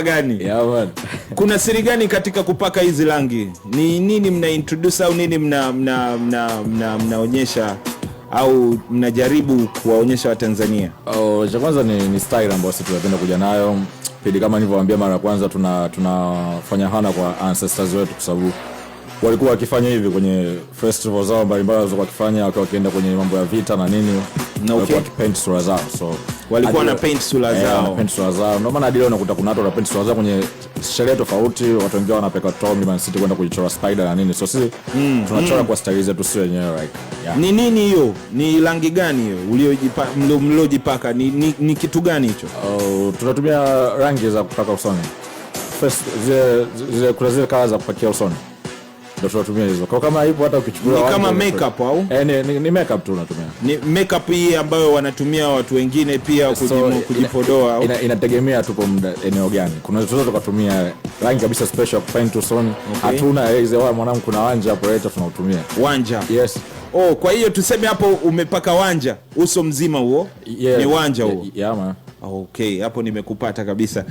Gani? Yeah, man. Kuna siri gani katika kupaka hizi rangi? Ni nini mna introduce au nini mna mna mna mna mnaonyesha au mnajaribu kuwaonyesha Watanzania? Oh, cha kwanza ni style ambayo sisi tunapenda kuja nayo. Pili, kama nilivyowaambia mara ya kwanza, tunafanya honour kwa ancestors wetu, kwa sababu walikuwa wakifanya hivi kwenye festival zao mbalimbali walizokuwa wakifanya, wakiwa wakienda kwenye mambo ya vita na nini, walikuwa wakipaint sura zao, so Walikuwa wana paint sura zao. Wana paint sura zao. Ndio maana hadi leo unakuta kuna watu wana paint sura zao kwenye sherehe tofauti, watu wengine wanapeka toa Mlimani City kwenda kujichora spider na nini, so sisi tunachora kwa style zetu sisi wenyewe, like, yeah. Ni nini hiyo? Ni rangi gani hiyo mliojipaka? Ni kitu gani hicho? Oh, tunatumia rangi za kupaka usoni. First, zile kuna zile color za kupakia usoni, ndio tunatumia hizo. Kwa kama ipo hata ukichukua Ni wanja kama makeup au? Eh, ni makeup tu unatumia. Ni makeup hii ambayo wanatumia watu wengine pia So, kujipodoa au? Inategemea tupo muda eneo gani. Kuna tunaweza tukatumia rangi kabisa special ya kupaint usoni. Hatuna hizo wa mwanangu, kuna wanja hapo, leta, tunautumia. Wanja. Yes. Oh, kwa hiyo tuseme hapo umepaka wanja uso mzima huo? Yeah. Ni wanja huo? Yeah, man. Okay, hapo nimekupata kabisa.